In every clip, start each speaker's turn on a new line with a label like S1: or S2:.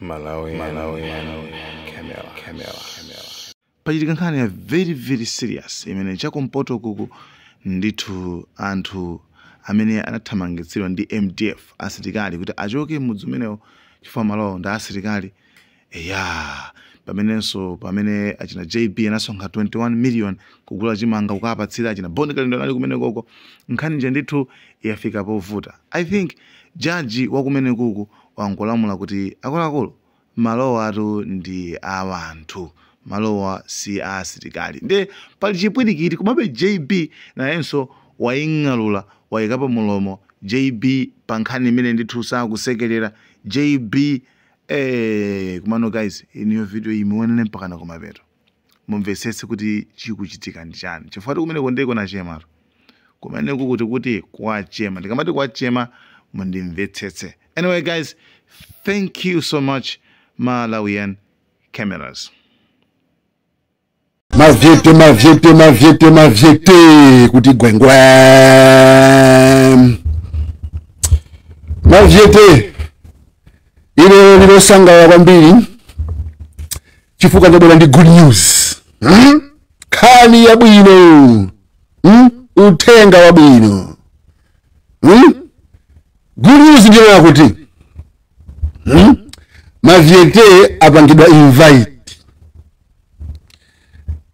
S1: Malawi, Malawi, Camera, Camera, Camera.
S2: Pachitika nkhani ya very very serious imene chakumpoto kuku ndithu anthu amene anathamangitsidwa ndi MDF, asilikali, kuti achoke mudzi umenewo chifukwa malowo ndi asilikali. Eya, pamenenso pamene achina JB anasonkha 21 million kugula chimanga kukapatsira achina Boni Kalindo anali kumene koko, nkhani nje ndithu yafika povuta. I think jaji wakumene kuku wangolamula kuti akuluakulu, malowa atu ndi a anthu, malowa si a asilikali. Nde pali chipwirikiti, komabe JB nayenso waying'alula, wayikapo mulomo JB pa nkhani imene ndithu sakusekerera JB. Kumano guys, iniyo video iyi muonere mpaka kumapeto, mumvetsetse kuti chikuchitika ndi chani, chifukwa kumeneko ndiko nachematu, kumeneko kuti kwachema. Ndikamati kwachema, mundimvetsetse. Anyway guys, thank you so much, Malawian Cameras.
S3: Mavyete, mavyete, mavyete, mavyete, kuti gwengwe. Mavyete, ine ndinosangalala kwambiri chifukwa ndabwera ndi good news, Nkhani yabwino, Uthenga wabwino, Good news ndiyo kuti, Mavyete apangidwa invite.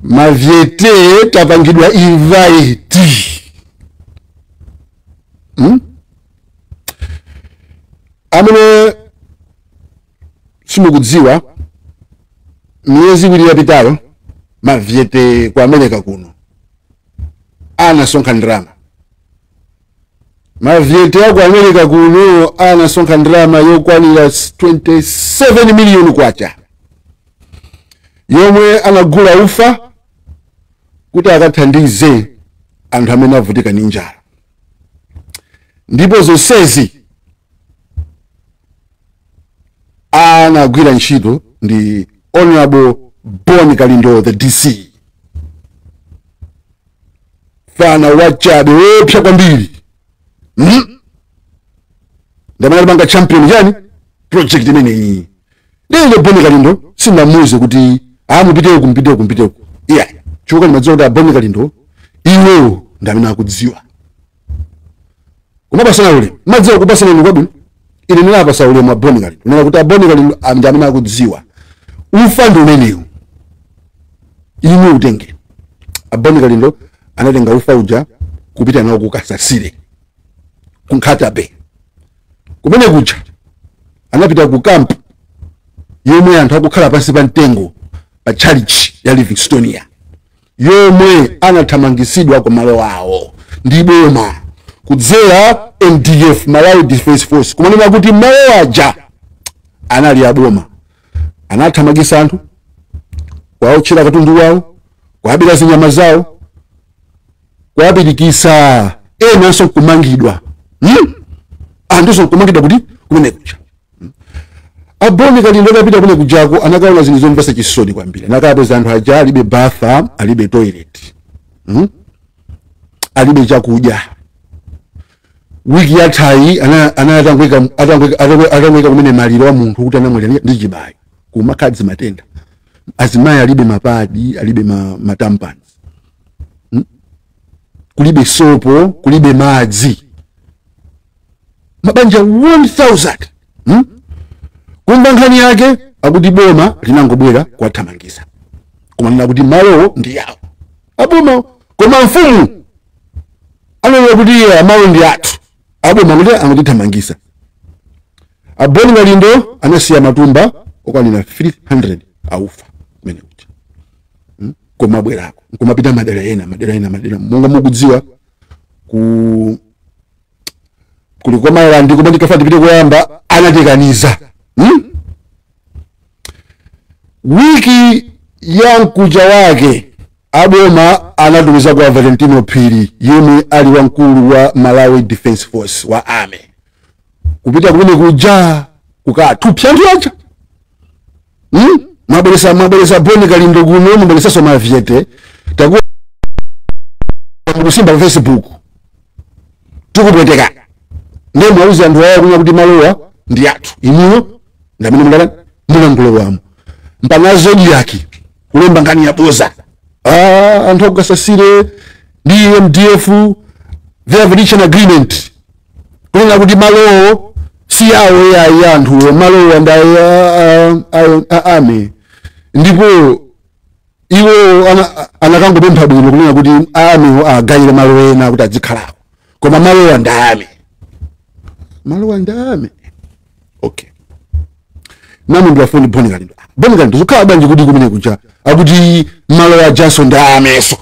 S3: Mavyete tapangidwa invite. Amene simukudziwa, miyezi 2 yapitayo mavyete ku America kuno anasonkha ndalama. Mavyete aku America kuno anasonkha ndalama yokwanira 27 million kwacha yomwe anagula ufa kuti akathandize anthu amene avutika ndi njala. Ndipo zonsezi anagwira ntchito ndi Honorable Bon Kalindo, the DC, fana wachabe wopsa kwambiri, Ndamene alipanga champion chani project imeneyi. Ndine Bon Kalindo sinamuuze kuti amupite uku, mpite uku, mpite uku. Iya, chifukwa ndimadziwa kuti Bon Kalindo iwo ndamene akudziwa. Kumapasana ulemu, madziwa kupasana ulemu kwabwino. Ine ndinapasa ulemu wa Bon Kalindo, ndinena kuti Bon Kalindo ndi amene akudziwa. Ufa ndi umenewu, ine utenge. Bon Kalindo anatenga ufa uja kupita nawo ku Kasasire, ku Nkhata Bay. Kumene kuja anapita ku camp yomwe anthu akukhala pansi pa mtengo pa church ya Livingstonia, yomwe anathamangisidwa ku malo awo ndi boma kudzera MDF, Malawi Defense Force, kumanena kuti malo aja anali aboma. Anathamangisa anthu, kuwaotchera katundu wawo, kuwabira zinyama zawo, kuwapirikisa enanso nkumangidwa. Anthuso nkumangidwa kuti kumene kuja. Aboni Kalindo akapita kumene kujako anakaona zinthu zomvetsa chisoni kwambiri. Anakapeza anthu aja alibe bafa, alibe toilet, Alibe chakudya. Wiki yathayi atangweka kumene maliro wa munthu kuti anamwalira ndi chibayo, kumakhadzi matenda. Azimayi alibe mapadi, alibe matampons, Kulibe sopo, kulibe madzi. Mabanja 1000, Kumva nkhani yake akuti boma linangobwera kuwathamangisa, kumanena kuti malowo ndi yawo aboma, koma mfumu ananena kuti iye malo ndi athu, aboma kuti angotithamangisa. Aboni Kalindo anasiya matumba okwanira 300 aufa kumene kuja, Koma bwerako nkumapita madera ena, madera ena, madera monga mukudziwa kuli kwa Mailandi, koma ndikafa ndipite koyamba anatikaniza, Wiki ya mkucha wake aboma anatumiza kwa Valentino Phiri yemwe ali wamkulu wa Malawi Defense Force wa Army kupita kumene kuja kukathupsa anthu aja. Mwabweresa Boni Kalindo kuno, mwabweresanso mavyete, taku mukusimba pa Facebook tikupweteka. Ndiye mwauza anthu awo kunya kuti malowa ndi athu, inuyo ndamene mundalani Munangulowamo mpaka Zodiac kulemba nkhani yaboza. Anthu akukasasire ndi MDF, they have reached an agreement kunena kuti malowo si yawo yayi, anthuwo malowo ndi ame, ndipo iwo anakangopempha bwino kunena kuti amewo agayire malo ena kuti azikhalawo, koma malowa ndi ame, malowa ndi ame. Okay, nami ndilafoni Boni Kalindo. Boni Kalindo zikhala bwanji kuti kumene kuja akuti malo a Johnson ndi ameso?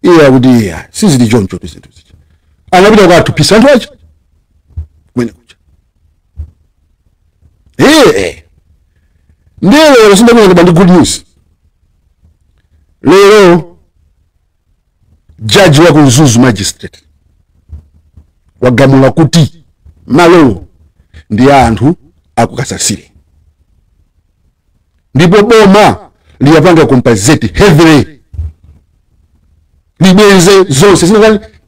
S3: Iye akuti iya, sizili choncho zinthu zija. Anapita kukathupisa anthu aja kumene kuja. Ndiye lero sindamene ndi good news. Lero jaji wa ku Mzuzu magistrate wagamula kuti malowo ndi anthu akukasasire, ndipo boma liyapanga compensate heavily, libweze zonse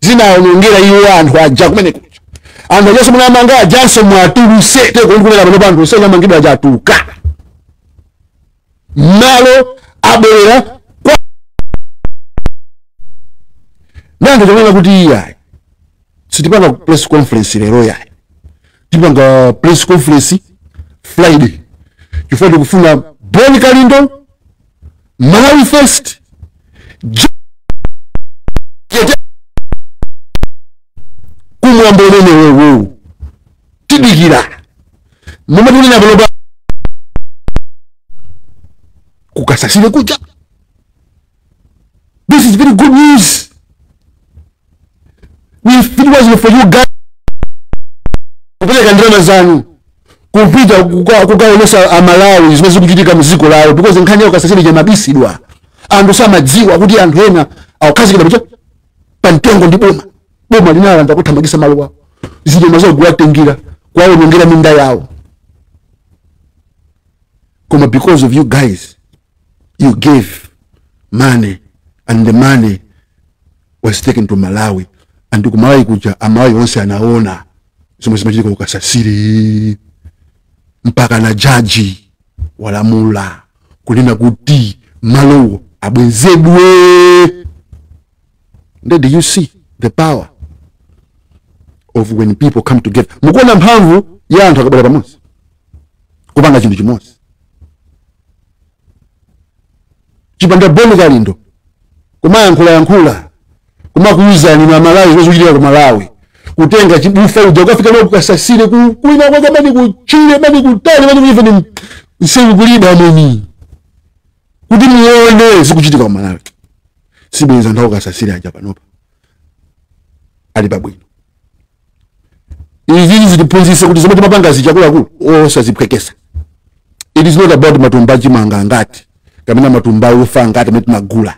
S3: zinaonongera iwo anthu aja kumene kuja. Anthu ajaso munamanga ajanso mwatuluse tekulikulera pano panthu sanamangidwa aja atuluka, malo abwerera kwa ndange chomena kuti iyayi sitipanga press conference lero yayi, tipanga press conference Friday chifukwa tikufuna Boni Kalindo, Malawi First, kumwambo umene wewe tidikira momwe tikunena pano kukasasire kuja. This is very good news. If it wasn't for you guys kupereka ndalama zanu kupita kukaonesa amalawi zimene zikuchitika mdziko lawo, because nkhani yawo kasasire jamabisidwa, anthu samadziwa kuti anthu ena akukhazikira pacha pamtengo ndi boma. Boma linalanda kuthamangisa malo wawo, zilima zokuwatengira kuwaonongera minda yawo. Koma because of you guys, you gave money and the money was taken to Malawi, and ku Malawi kuja amalawi onse anaona zomwe zimachitika kukasasire, mpaka na jaji walamula kunena kuti malowo abwezedwe. Then do you see the power of when people come together? Mukuona mphamvu ya anthu akabwera pamodzi kupanga chinthu chimodzi. Chipanda Boni Kalindo kumayankhulayankhula kumakuuzani na Malawi zimene zikuchitika ku Malawi, kutenga chibufa uja ukafika leo kukasasire kuina kwake mani kuchile mani kutali mani even nsewu kuliba ameni kuti muone zikuchitika ku Malawi. Sibwenza anthu akukasasire aja panopa ali pabwino. Izi zitiphunzitse kuti zomwe timapanga zichakuluakulu osaziphwekesa. It is not about matumba chimanga ngati kapena matumba ufa ngati amene timagula.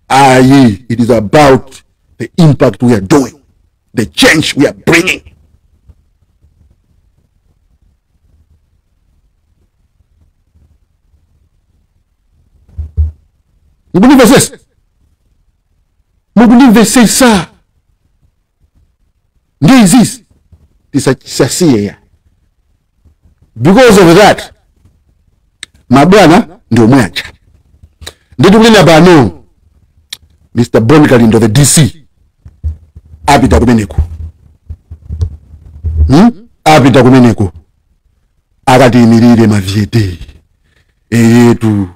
S3: Ayi, it is about the impact we are doing, the change we are bringing. Mukundimvesesa? Mukundimvesesa? Ndi izizi tisasiye ya. Because of that, mabwana ndio mwacha. Nditu kunena pano Mr. Boni Kalindo the DC apita kumeneko. Apita kumeneko. Akatiyimirire mavyete. Eyetu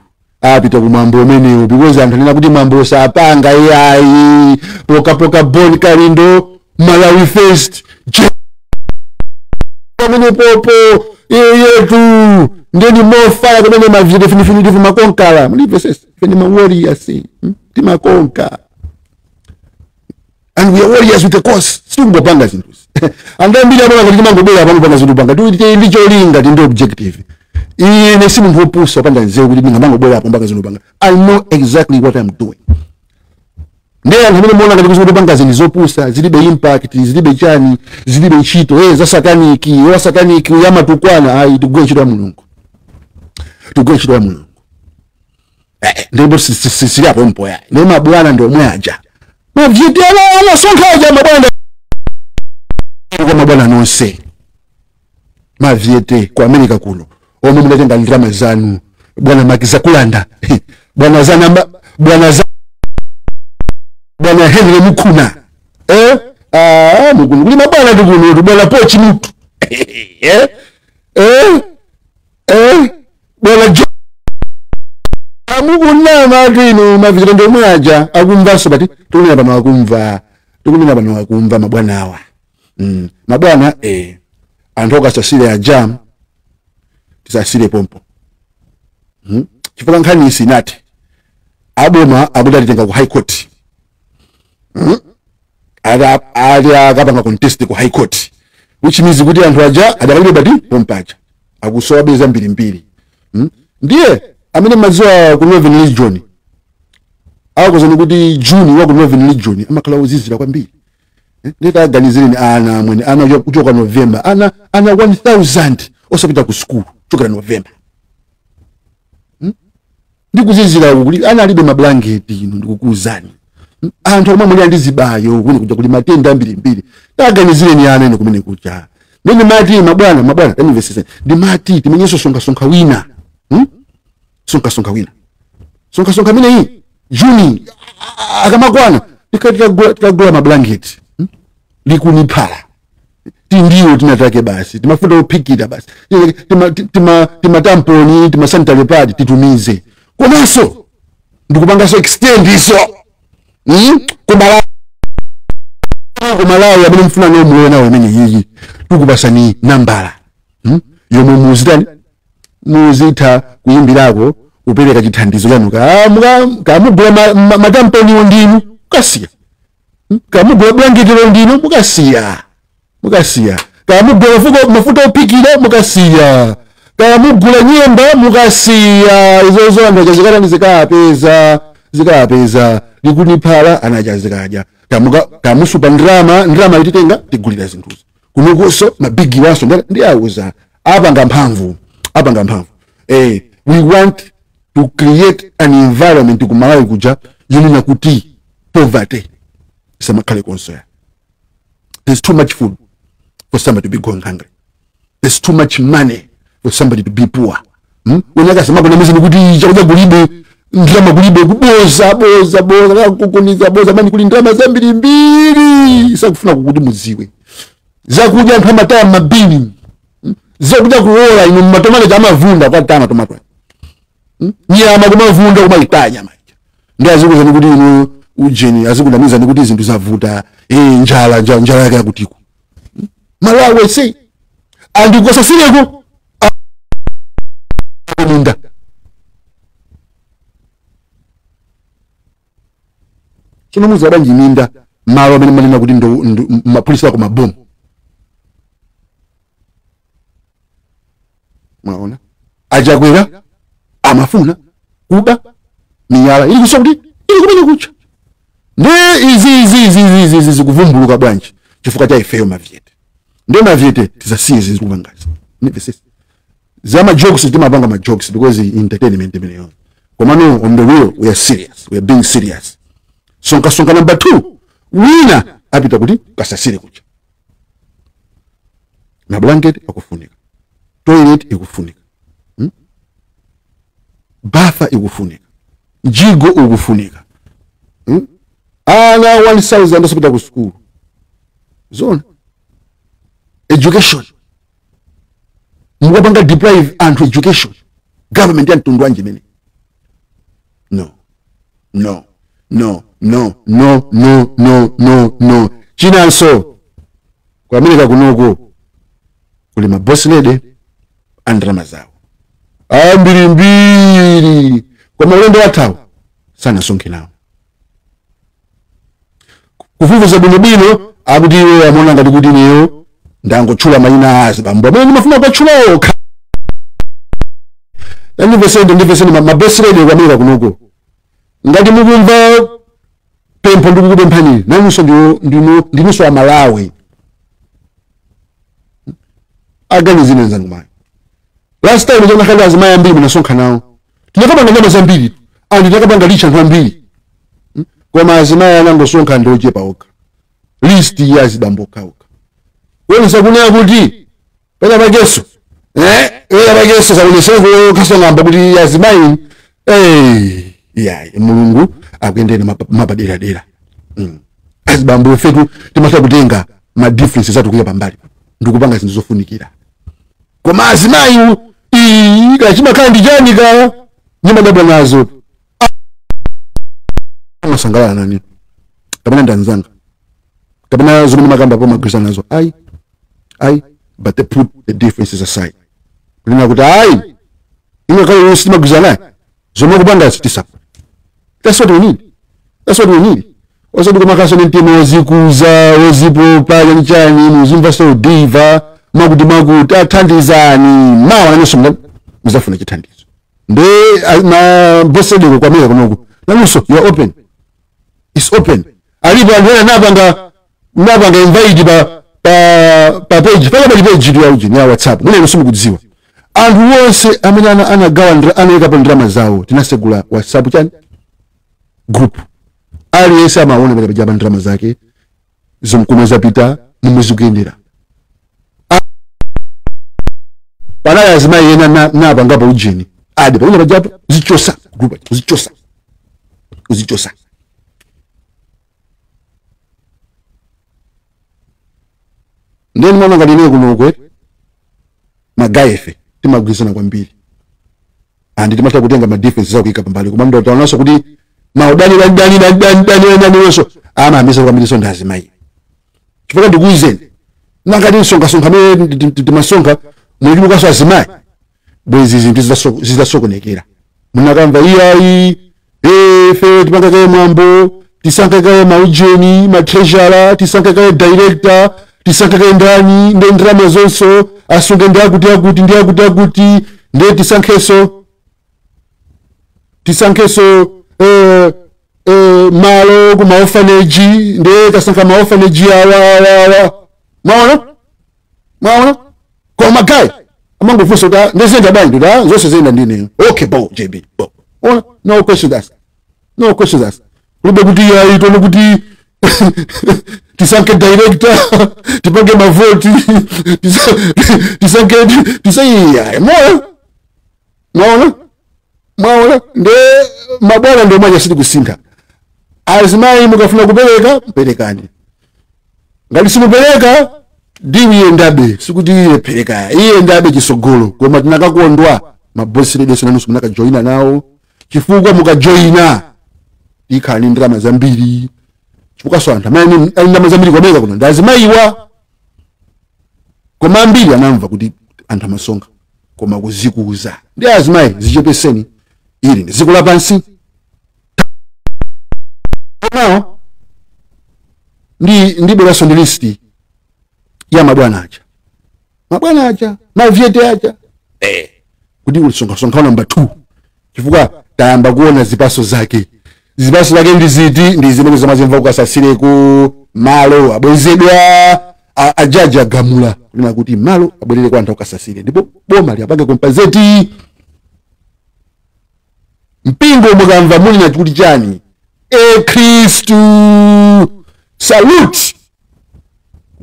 S3: apita kumwambo umenewo because anthu anena kuti mwambo sapanga iyayi. Poka poka Boni Kalindo Malawi First pamene popo yetu ndeni more fire kumene mavyete finifinitive makonkala mulipesesa feni ma warriors timakonka, and we are warriors with the cause. Sitingopanga zinthu and ambiri amene kuti timangobwera pano panga zinthu panga ndi cholinga ndi objective. Ine si munthu wopusa opanda nzeru kuti ndingamangobwera apo mpaka zinthu panga. I know exactly what I'm doing. Ndiye anthu amene muona ngati kuti panga zinthu zopusa zilibe impact, zilibe chani, zilibe ntchito, za sataniki, wa sataniki yamatukwana. Ayi, tigwe ntchito ya Mulungu, tigwe ntchito ya Mulungu. Ndipo sili apo mpoya ndi mabwana ndi omwe aja mavyete anasonkha aja mabwana kwa mabwana nonse mavyete ku America kuno Omwe munatenga ndalama zanu bwana Makiza Kulanda, bwana Zanamba, bwana bwana Henry Mukuna, mukunu kuli mabwana tukuno bwana Pochi Mutu, bwana Mukuna matino mavitendo ndo mwaja akumva so bati tukunena pano akumva, tukunena pano akumva mabwana awa. Mabwana anthu okasasire aja tisasire pompo. Chifukwa nkhani isinati aboma akuti atitenga ku high court. Ali akapanga contest ku high court, which means kuti anthu aja adakalibe bati pompaja akusowa beza mbirimbiri. Ndiye amene madziwa ku Northern Region akuzani kuti June wa ku Northern Region amakhala uzizira kwambiri. Nditaganizireni ana mwene ana kuchoka November ana 1000 osapita ku school kuchokera November. Ndikuzizira kuti ana alibe mablanketi ino ndikukuuzani. Anthu omwe muli andi zibayo kuni kuja kuli matenda ambirimbiri. Taganizireni ana ino kumene kuja. Ndine mati mabwana tamvesese. Ndimati timenyeso sonka wina. Sonka wina. Sonka mine hii Juni akamakwana tikagula mablanketi. Likuniphala. Tindiwo tinatake basi. Timafuta ophikira basi. Tima tamponi, tima sanitary pad titumize. Komanso ndikupangaso extend iso. Kumalawi amene mfuna nomulowe nawo imene yiyi. Tikupasani nambala. Yomwe muzitani muzitha kuyimbirako kupereka chithandizo chanu kamugula matamponiwo ndinu mukasiya. Kamugula blanketilo ndinu mukasiya. Mukasiya. Kamugula mafuta ophikira mukasiya. Kamugula nyemba mukasiya. Izozo anthu achazikatani zikapeza likuniphala anachazikadya. Kamusupa ndrama ititenga tigulira zinthuzo. Kunokonso mabigi waso ndi awuza apanga mphamvu. We want to create an environment ku Malawi kuja yonena kuti poverty isamakhale konso. There's too much food for somebody to be going hungry. There's too much money for somebody to be poor. Wenyaka samako na mizini kuti chakudya kulibe, ndrama kulibe, kuboza boza boza kukuniza boza mani kuli ndrama zambiri mbiri sakufuna kuti muziwe. Zakudya anthu amataya mabini. Zakudya kuola ino matomate amavunda kwa tama tomato. Nyama kumavunda kumaitaya nyama. Ndi azikuza kuti ino ujeni azikundamiza ndikuti zinthu zavuta, njala njala yake kutiku. Malawi say andikosasireko minda. Chino muzi abanji minda malo amene manena kuti ndo mapolisi ako mabomu. Mwaona ajakwera amafuna kuba miyala ili kusokuti ili kumene kucha. Ndi izi zikuvumbuluka bwanji chifukwa cha ifeyo mavyete. Ndi mavyete tisasiye zikupangazi. Nivesese. Zama jokes timapanga ma jokes because entertainment imeneyo. Komano on the real we are serious. We are being serious. Sonka number 2. Wina apita kuti kasasire kucha. Na blanket akufunika. Toilet ikufunika. Bafa ikufunika. Jigo ukufunika. Ana 1000 osapita ku school. Zona. Education. Mukapanga deprive anthu education. Government ya mtundu wanji mene. No. No. No. No. No. No. No. No. No. Chinanso. Kwa Amerika kunoko kuli ma boss lady andrama zawo. Ambiri mbiri. Kwa maulendo wathawo sana sonke nawo. Kufufuza bwinobwino akuti iwe amona ngati kuti ineyo ndangotchula mayina azibambo amene ndimafuna kukatchula okha. Ndiveseni ma boss lady kwa Amerika kunoko. Ngati mukumva pempho ndikukupemphani nanunso ndinunso Amalawi. Aganizine nzangu mayi. Last time ndinakhala azimayi ambiri munasonkha nawo. Tinakapanga nyama zambiri and tinakapanga licha anthu ambiri. Koma azimayi anangosonkha ndi ochepa okha. List ya azibambo okhaokha. Wonse kunena kuti pena pakeso Abageso saboneseko kasongamba kuti azimayi yeah, Mulungu akuyendera mapadera-dera. Azibambo ifetu timatha kutenga ma differences athu kuya pambali ndikupanga zinthu zofunikira. Koma azimayi kachimakhala ndi chani ka nyimadabwa nazo amasangalala nani kapena ndanzanga kapena zomwe makamba po magwirizana nazo ayi ayi, but they put the differences aside. Kunena kuti ayi ine kale yonse timagwirizana naye zomwe kupanga tisapo. That's what we need. That's what we need. Osati kumakaso ni mtima wozikuza wozipopa chanichani muzimva so diva makuti makuti athandizani mawa nanonso muzafuna chithandizo nde ma bosedeko kwamira kunoku nanonso you are open. It's open. Alipo anthu ena napanga invite pa page pala pali page ya ujini ya WhatsApp mune nonso mukudziwa anthu wonse amene anagawa anayikapo ndalama zawo tinasegula WhatsApp chani group. Aliyense amaona pale pajaba ndalama zake zomkumwe zapita mumuzikuyendera. Panali azimayi ena napangapo ujini adi pamene pajapa uzichosa group uzichosa uzichosa. Ndeni mwana ngati ine kuno magayefe timagwirizana kwambiri andi timatha kutenga ma differences akuyika pambali koma ndo taonanso kuti maudani dani dani dani dani dani wonso ama amisa kwambiri so ndazimayi chifukwa ndikuizeni nangati nsonga mene timasonga mulimukaso azimayi bwezi zinthu zidasokonekera munakamva iyayi efe tipanga kaye mwambo tisankhe kaye maujeni matreasurer tisankhe kaye director tisankhe kaye ndani nde ndalama zonso asunge ndi akuti akuti ndi akuti akuti nde tisankheso tisankheso malo kuma orphanage nde tasankha ma orphanage awa awa maona maona kwa magai amangofunsa kuti ndezenda bwanji da zonse zenda ndine okay bo JB bo ona no questions asked no questions asked kulibe kuti ayi tone kuti tisankhe director tipange mavoti tisankhe tisayi maona maona maona nde mabwana ndio maja sidi kusintha azimayi mukafuna kupereka perekani ngati simupereka diwi endabe sikuti iye pereka iye endabe chisogolo koma tinakakondwa mabosi ledeso nanusu munakajoyina nawo chifukwa mukajoyina ikhala ndalama zambiri chifukwa so anthu amene ali ndalama zambiri kwameka kuno ndi azimayiwa koma ambiri anamva kuti anthu amasonga koma kuzikuza ndi azimayi zichepeseni ili ndi dziko lapansi nawo ndi bweraso ndi listi ya mabwana aja mavyete aja kuti ulisonga namba 2 chifukwa tayamba kuona zipaso zake ndi ziti ndi zimene zamazimva kukasasire ku malo abwezedwa ajaji agamula kunena kuti malo abwerere kwa anthu akasasire ndipo boma liapange compensate mpingo mukamva muli na chikuti chani e Khristu salute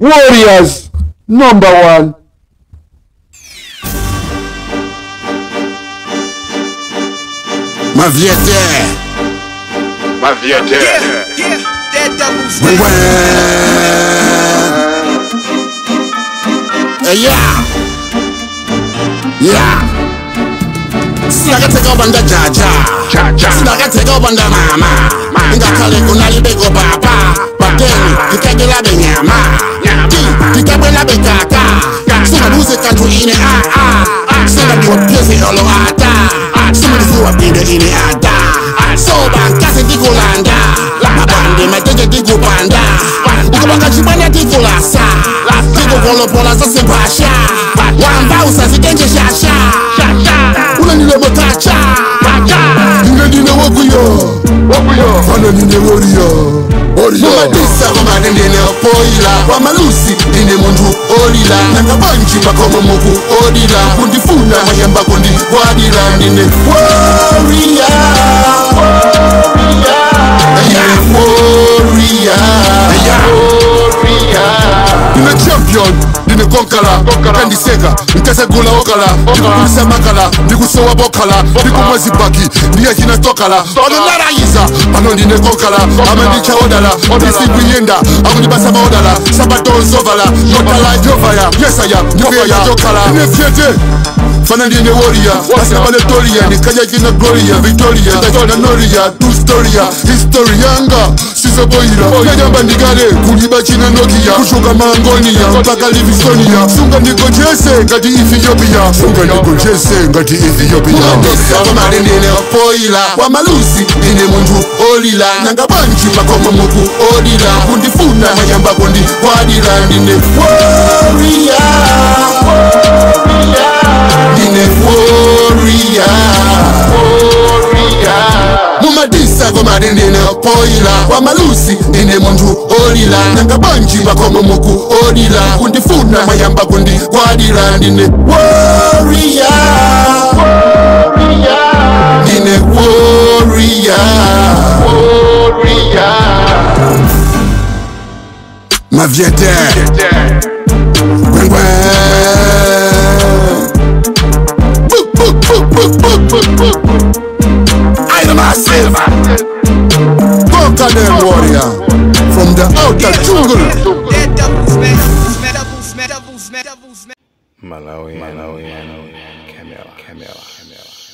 S3: warriors number 1.
S4: Maviete. Maviete.
S5: Yeah, that double
S4: Yeah. Yeah. Sinakateka obanda jaja. Sinakateka obanda mama. Ngakhale kunalibeko papa. Then tikagela benyama. Tikabwela bekaka. Singabuze kantu ine a a. Singabuze olo ata. Singabuze pinde ine ata. Soba nkase ndikulanda. Mabande matete ndikupanda. Ukubanga chibwana ndikulasa. Ndikukolopola zasempasha. Wamba usazitenje shasha. Unanile motacha. Ndine wokuyo. Fana ndine warrior. Mumadisa komane ndine opoila. Wamalusi ndine munthu olila. Nakabanji pakomo muku odila. Kundifuna mayamba kundigwadila. Ndine warrior. Warrior. Warrior. Ndine champion, ndine konkala, kandiseka nkasagula okala, ndikugulisa makala, ndikusowa bokhala, ndikumwa zibaki ndiye chinatokala ononarayiza pano ndine konkala, amandichaodala ndisikuyenda akundibasa maodala sabatonzovala yotala yovaya yesaya ndikuyenda jokhala. Ndine fyete fana, ndine warrior, asabaletoria ndikaja china gloria victoria tachona noria tustoria history yanga sizoboyira yajamba ndigale kuliba china nokia kushuka mangonia mpaka livistonia sunga ndikochese ngati ethiopia sunga ndikochese ngati ethiopia komale ndine poila wa malusi ndine munthu olila nanga banji makomo muku olila kundifuna mayamba kundikwadila ndine warrior, ndine warrior. Mumadisa komale ndine poila wa malusi ndine munthu olila nanga banji makomo muku olila kundifuna mayamba kundikwadila ndine warrior, ndine warrior. Maviete Gwengwe. Book, book, book, book, book, book, book. I massive. Conquer them warrior from the outer jungle.
S1: Malawi, Malawi, Malawi, Camera, Camera, Camera.